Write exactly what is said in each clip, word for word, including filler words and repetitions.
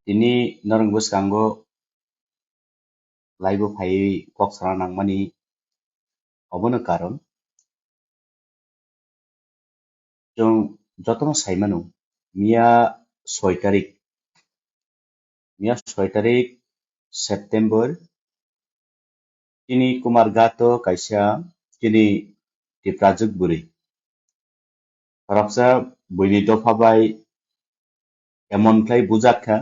Tini norok bwskango live o phaiwi kok sana nangmani obono karon. Chwng jotono sai mano, miya soi tarik, miya soi tarik September, chini Kumarghat o kaisa chini Tiprajwk bwrwi khoroksa buini dopha bai emon khlai bujak kha,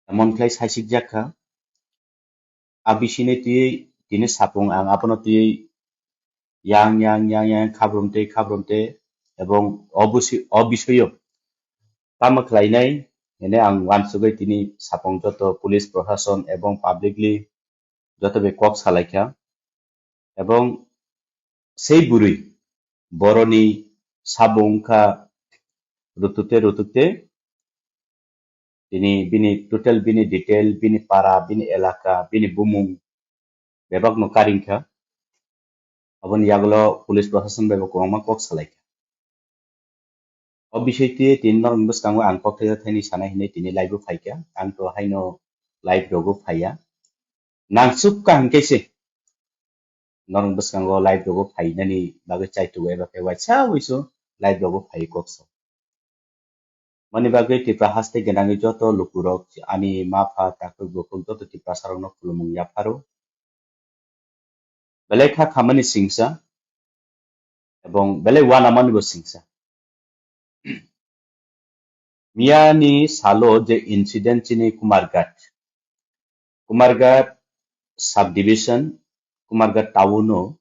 emon khlai saisikjak kha, a bisini twiwi tini sapung ang abono twiwi yang, yang, yang, yang, khabrum tei, khabrum tei, ebong o busi-, o bisoyo tamo khlainai hwnwi ang uansugwi tini sapung joto police, prosason ebong publicly joto bai kok salaikha. Ebong sei bwrwi boroni sabo wngkha rutukte rutukte, tini bini total bini detail, bini para, bini elaka, bini bumung bebakno karingkha. Aboni yagulo police prosason bai bo kwbangma kok salaikha. O bisoi twi tini norokni bwskango ang kok thaisa thaini sanai hinwi tini live o phaikha. Ang to haino live rogo phaiya. Nangsuk kaham khe se norokni bwskango live rogo phainani bagwi chaitugo eba khe waisa wisu live rogo phai kok sa. Mani bagwi Tripura haste gwnangwi joto lukurok ani ma pha takhuk bukhuk joto Tiprasarokno khulumung yapharo. Belai kha khamani singsa ebong belai uanamani bo singsa. Miyani salo je incident chini Kumarghat, Kumarghat subdivision, Kumarghat town o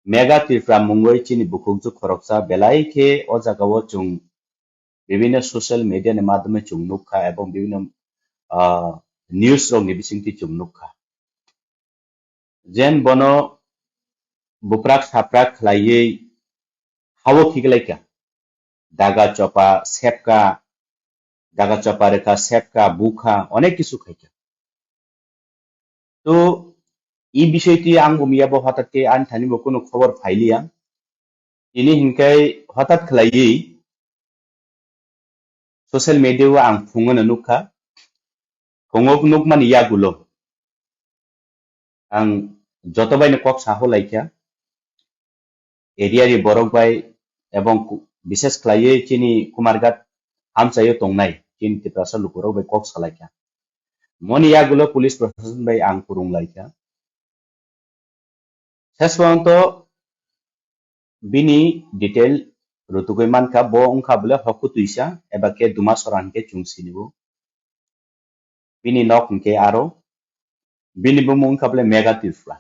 Mega Tripura mungwi chini bukhukjwk khoroksa belai khe o jagao chwng bibhinno social media ni madhyome chwng nukha ebong bibhinno, ah, news rokni bisingtwi chwng nukha. Jen bono buprak saprak khlaiwi hawo khiklaikha. Daga chopa sepkha, daga chopa rwkha, sepkha, bukha, onek kisu khaikha. To, i bisoi twi ang bo miya bo hothat khe ani thani bo kunu khobor phailiya. Tini hinkhai hothat khlaiwi social media o ang phungo no nukha. Phungo nukmani yagulo ang joto bai no kok saho laikha. Area ni borok bai ebong ku-, bishes khlaiwi chini Kumarghat amchaio tongnai chini Tiprasa lukurok bai kok salaikha. Moni yagulo police prosason bai ang kwrwng laikha. Ses porjonto bini detail rutugwi mankha, bo wngkha bole Hokhu Twisa eba khe Dumasora hinkhe chwng sinio. Bini nok hinkhe aro, bini bumung wngkha bole Mega Tripura.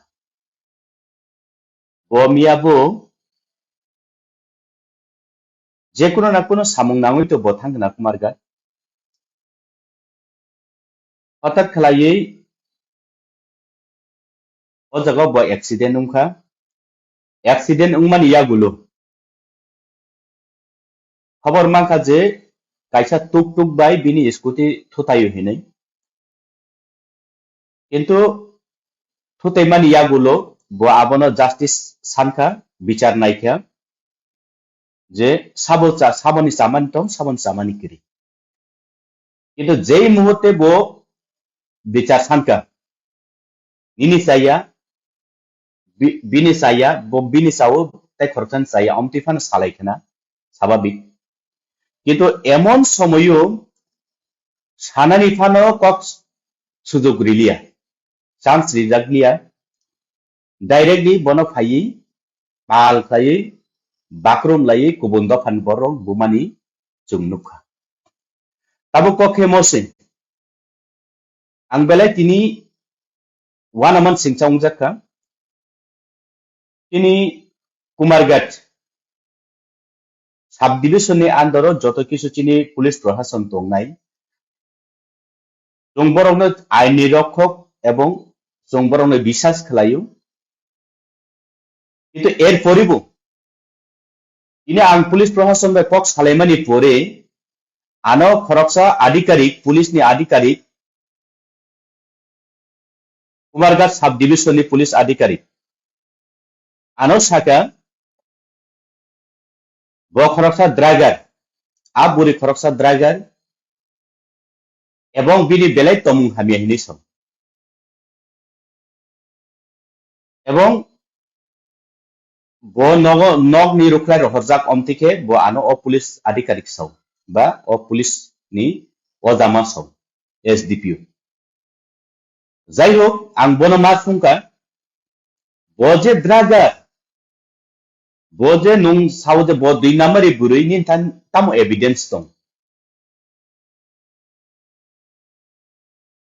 Bo miya bo jekuno na kuno samung nangwi to bo thang na Kumarghat. Hothat khlaiwi o jaga bo accident wngkha. Accident wngmani yagulo khobor mankha je kaisa tuk tuk bai bini scooty thutaio hinwi. Kintu thutaimani yagulo bo abono justice sankha, bichar naikha je sabo cha-, saboni chamani tong, saboni chamani kiri. Kintu jei muhurte bo bichar sankha, nini chaya, bi-, bini chaya, bo bini chawo, tei khoroksani chaya, omtwi phano salai khna, sababik. Kintu emon somoyo sanani phano kok sujok riliya, chance rijak liya, directly bono phaiwi, mal khlaiwi, bakrum laiwi, kubun dophani borok bumani chwng nukha. Tabuk kok khe mo se. Ang belai tini uanaman singcha wngjakha. Tini Kumarghat subdivision ni under o joto kisu chini police prohason tongnai. Chwng borokno ain ni rokhok ebong chwng borokno bisas khlaio. Kintu er poribo tini ang police prohason bai kok salaimani pore ano khoroksa adhikarik, police ni adhikarik, Kumarghat subdivision ni police adhikarik ano saka, bo khoroksa driver, a buri khoroksa driver, ebong bini belai tomung hamya hinwi song. Ebong bo nogo, nokni rukhlai rohorjak omtwi khe bo ano o police adhikarik sao, ba o police ni ojama sao, S D P O. Jai hok, ang bono ma sungkha, bo je driver, bo je nung sao je bo dui number ni bwrwi, nini than tamo evidence tong?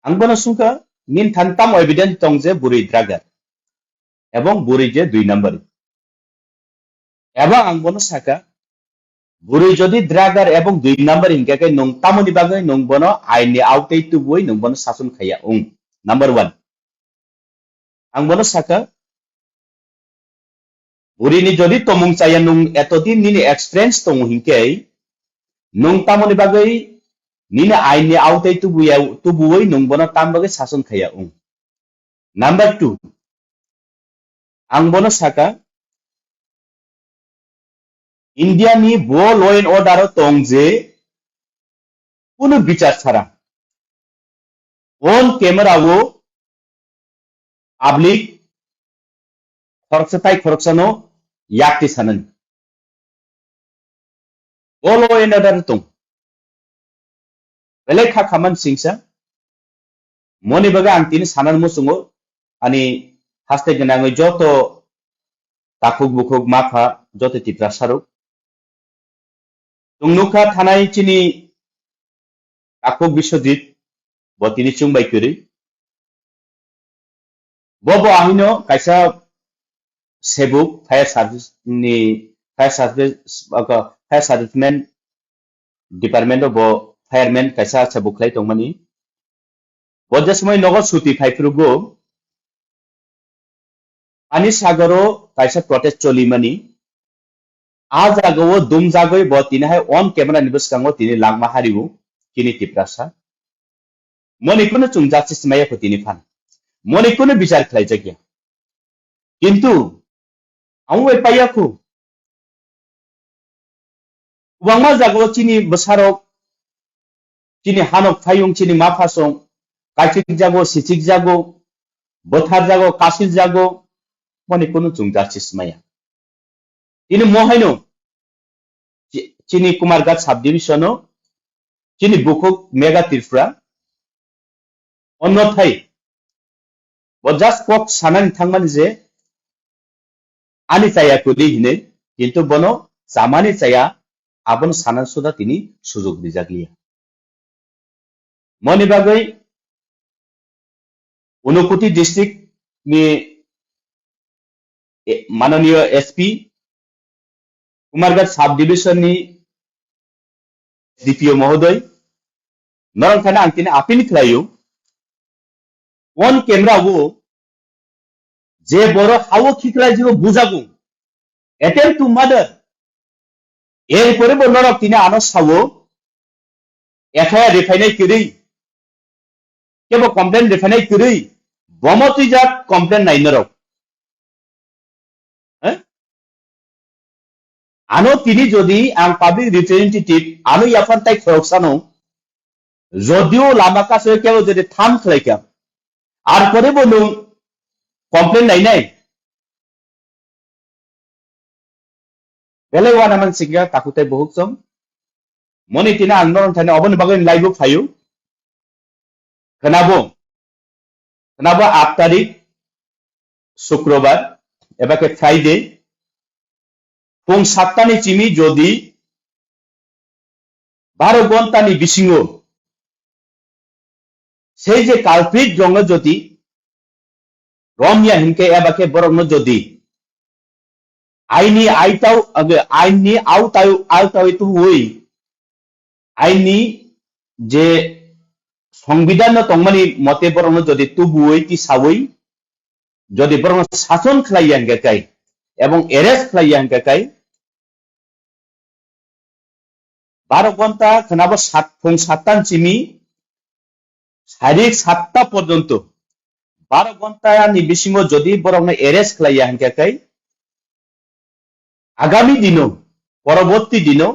Ang bono sungkha, nini than tamo evidence tong je bwrwi driver ebong bwrwi je dui number ni? Ebong ang bono saka, bwrwi jodi driver ebong dui number hinkhe khe nung tamoni bagwi nung bono ain ni aotai tubui nung bono sason khaiya wng? Number one. Ang bono saka, bwrwi ni jodi tomung chaya nung etodin nini experience tongo hinkhe nung tamoni bagwi nini ain ni aotai tubuya, tubuwi nung bono tam bagwi sason khaiya wng? Number two, ang bono saka, India ni bo law and order o tong je kunu bichar sara on camera o public khoroksa tai khoroksano yakti sanani. Bo law and order tong. Belai kha khaman singsa. Moni bagwi ang tini sanan muchungo ani haste gwnangwi joto takhuk bukhuk mapha joto Tiprasa rok. Chwng nukha thanai chini takhuk Biswajit bo tini chwng bai kwrwi. Bo bo ahino kaisa sebuk fire service ni fire service, aka, fire serviceman department o bo fireman kaisa sebuk khlai tongmani. Bo je somoi nogo suti phai phuru go ani sagoro kaisa protest choli mani. A jagao dumjagwi bo tini hai on camera ni bwskango tini langma hario chini Tiprasa. Moni kunu chwng justice maya kho tini phan. Moni kunu bichar khlai jakya. Kintu ang bai paya kho. Kwbangma jagao chini bwsarok, chini hanok phayung, chini maphasong kaichik jago, sichik jago, bwthar jago, kasil jago, moni kunu chwng justice maya. Tini mo haino chi-, chini Kumarghat subdivision o chini bukhuk Mega Tripura onno thai bo just kok sanani thangmani je ani chaya kwrwi hinwi, kintu bono chamani chaya abono sanan suda tini sujok rijak liya. Moni bagwi Unakoti district ni, eh, mananiyo S P, Kumarghat sub division ni D P O mohodoy, norok thani ang tini appeal khlaio, on camera o je borok hao khiklai jibo bujago, attempt to murder. Erpore bo norok tini ano sao, F I R rephainai kwrwi, kebo complaint rephainai kwrwi, bomo twijak complaint nai norok. Eh? Ano tini jodi ang public representative, ano yaphar tai khorok sano, jodio lama kaso kebo jodi tham khlaikha, ar pore bo nung complaint nainai. Belai wana man sikya takutai bohuk song. Moni tina ang norong thani oboni bagwi live o phayu. Khnabo, khnabo aat tarik Sukrobar, eba khe Friday, pung satta ni chimi jodi baro gonta ni bisingo sei je culprit rokno jodi romya hinkhe eba khe borokno jodi aini aitau, age, aini autau, autau tuwi, aini je songbidan no tongmani mote borokno jodi tubuwi tisawi, jodi borokno sason khlai ya hingka kai, ebong arrest khlai ya hingka kai, baro gonta khnabo sat, phung satta ni chimi sairik satta porjonto, baro gonta ni bisingo jodi borokno arrest khlai ya hingka kai, agami dino, poroborti dino,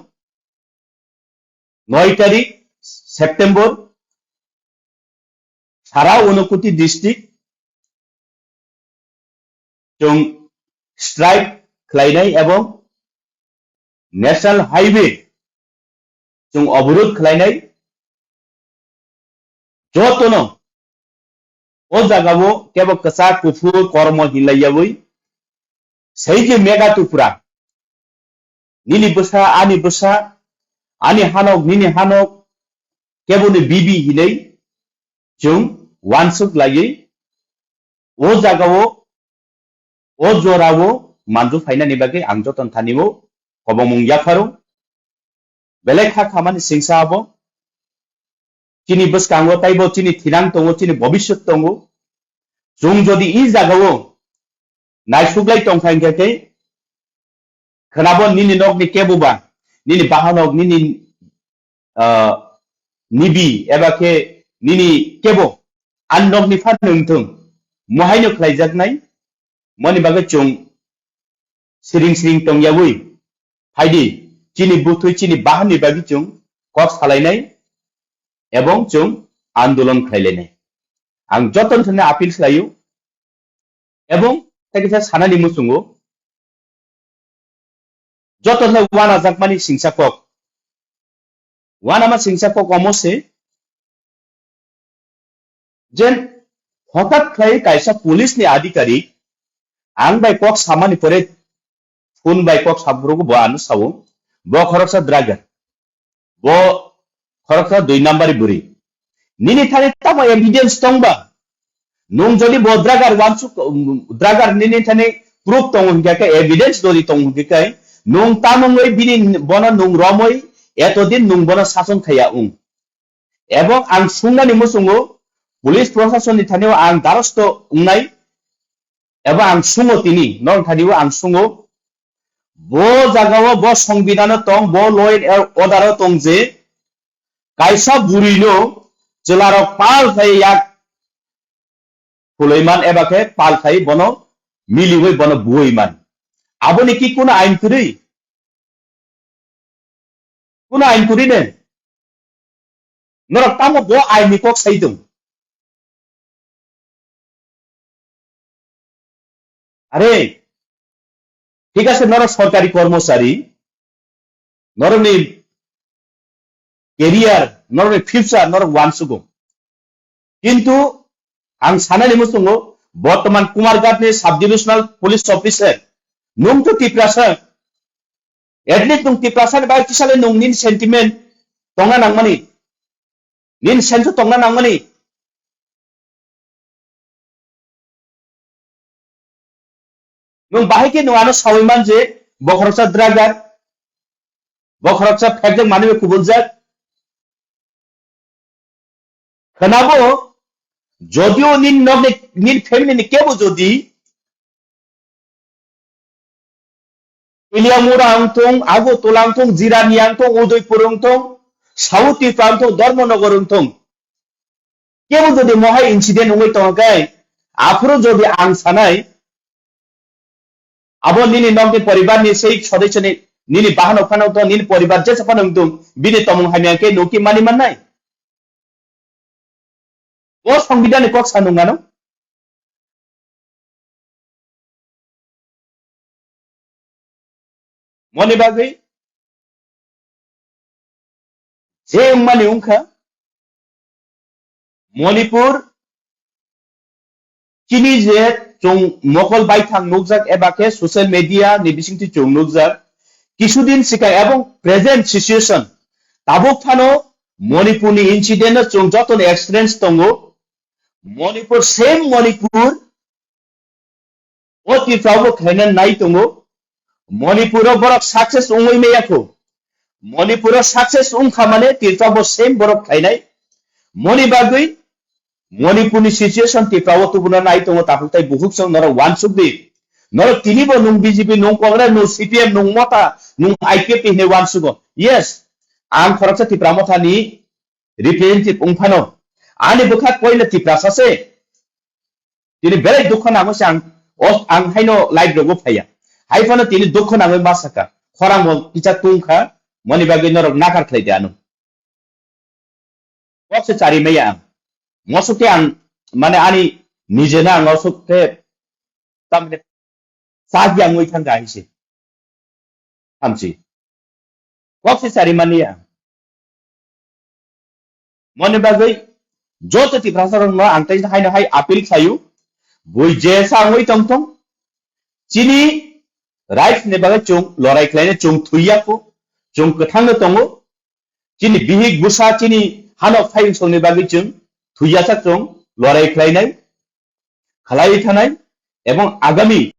noi tarik September, sara Unakoti district chwng strike khlainai ebong National Highway chwng oborod khlainai. Jotono o jagao kebo kwchak kuphur kormo hinlaiyawi sei je mega tupra, nini bwsa, ani bwsa, ani hanok, nini hanok, keboni bibi hinwi chwng uansuk laiwi o jagao, o jorao manju phainani bagwi ang joton thanio kobongmung yapharo. Belai kha khamani singsa abo. Chini bwskango taibo chini thinang tongo, chini bobiswt tongo. Chwng jodi i jagao naisuklai tongkha hingkhe khe, khnabo nini nokni kebo ba, nini bahanok, nini, ah, nibi, eba khe nini kebo, ani nokni phan wngthung, muhaino khlaijaknai, moni bagwi chwng siring siring tongyawi phaidi, chini bwthwi chini bahanni bagwi chwng kok salainai ebong chwng andolon khlailainai. Ang jotono thani appeal khlaio ebong tei kisa sanani muchungo joto khe wanajakmani singsa kok. Wanama singsa kok omo se, jen hotat khlai kaisa police ni adhikarik ang bai kok samani pore, phone bai kok saphuru bo ano sao, bo khoroksa drugger, bo khoroksa dui number bwrwi. Nini thani tamo evidence tongba? Nung jodi bo drugger wansuk, um, drugger nini thani proof tongo hingkha khe, evidence jodi tongo hingkha khe, nung tamungwi bini bono nung romwi etodin nung bono sason khaiya wng. Ebong ang sungnani muchungo police proshasonni thanio ang darosto wngnai, ebong ang sungo tini, norok thanio ang sungo, bo jagao bo songbidano tong, bo law and order o tong je, kaisa bwrwino chwlarok pal khai yak khuloi man eba khe pal khai bono miliwi bono buwi man. Aboni ki kuno ain kwrwi? Kuno ain kwrwi ne? Norok tamo bo ain ni kok sai tong? Are, thik ase, norok sorkari kormochari, norokni career, norokni future norok wansugo. Kintu ang sanani muchungo, bortoman Kumarghat ni sub divisional police officer, nung to Tiprasa, at least nung Tiprasa ni bai kisale nung nini sentiment tongna nangmani, nini sense tongna nangmani. Nwng bahai khe nwng ano sawi man je bo khoroksa drugger, bo khoroksa phekjak manwi kubuljak. Khwnabo Jodio nini nokni, nini family ni kebo jodi Teliamura wngthung, Agartala wngthung, Jirania wngthung, Udaipur wngthung, South Tripura wngthung, Dharmanagar wngthung, kebo jodi mohai incident wngwi tongo khe, aphuru jodi ang sanai, abo nini nokni poribar ni sei sodosyoni, nini bahanok phano wngthung, nini poribar jesa phano wngthung, bini tomung hamya khe nwng ki mani mannai? O Songbidan ni kok sa nung ano? Moni bagwi je wngmani wngkha, Manipur chini je chwng mokol baithang nukjak eba khe social media ni bisingtwi chwng nukjak, kisudin sikang ebong present situation tabuk phano Manipur ni incident no chwng joto ni experience tongo. Manipur, same Manipur, o Tripura o bo khlaina nai tongo. Manipur o borok success wngwi maya kho. Manipur o success wngkha mane Tripura o bo same borok khlainai. Moni bagwi Manipur ni situation Tripura o tubuna nai tongo, takhuk tai bukhuk song norok wansuk di. Norok tini bo nung B J P, nung Congress, nung C P M, nung Motha, nung I P F T hinwi wansugo. Yes, ang khoroksa Tripura Motha ni representative wng phano, ani bwkha koila Tiprasa se. Tini belai dukho nangwi se ang, o, ang haino live rogo phaiya. Hai phano tini dukho nangwi ma saka. Khorang bo kisa tungkha, moni bagwi norok nakar khlai di ano. Kok se chari maya ang. Mosok khe ang, mane ani nije na ang mosok khe, tamni chak yang wi thang ga hise. Hamsi. Kok se chari mani ya. Moni bagwi joto Tiprasa rok no ang tai haino hai appeal khlaio. Bui je sa wngwi tong tong. Chini rights ni bagwi chwng lorai khlaina chwng thwiya kho. Chwng kwthang no tongo. Chini bihik bwsa chini hanok phai wngsong ni bagwi chwng thwiya sa chwng lorai khlainai. Khalai thanai. Ebong agami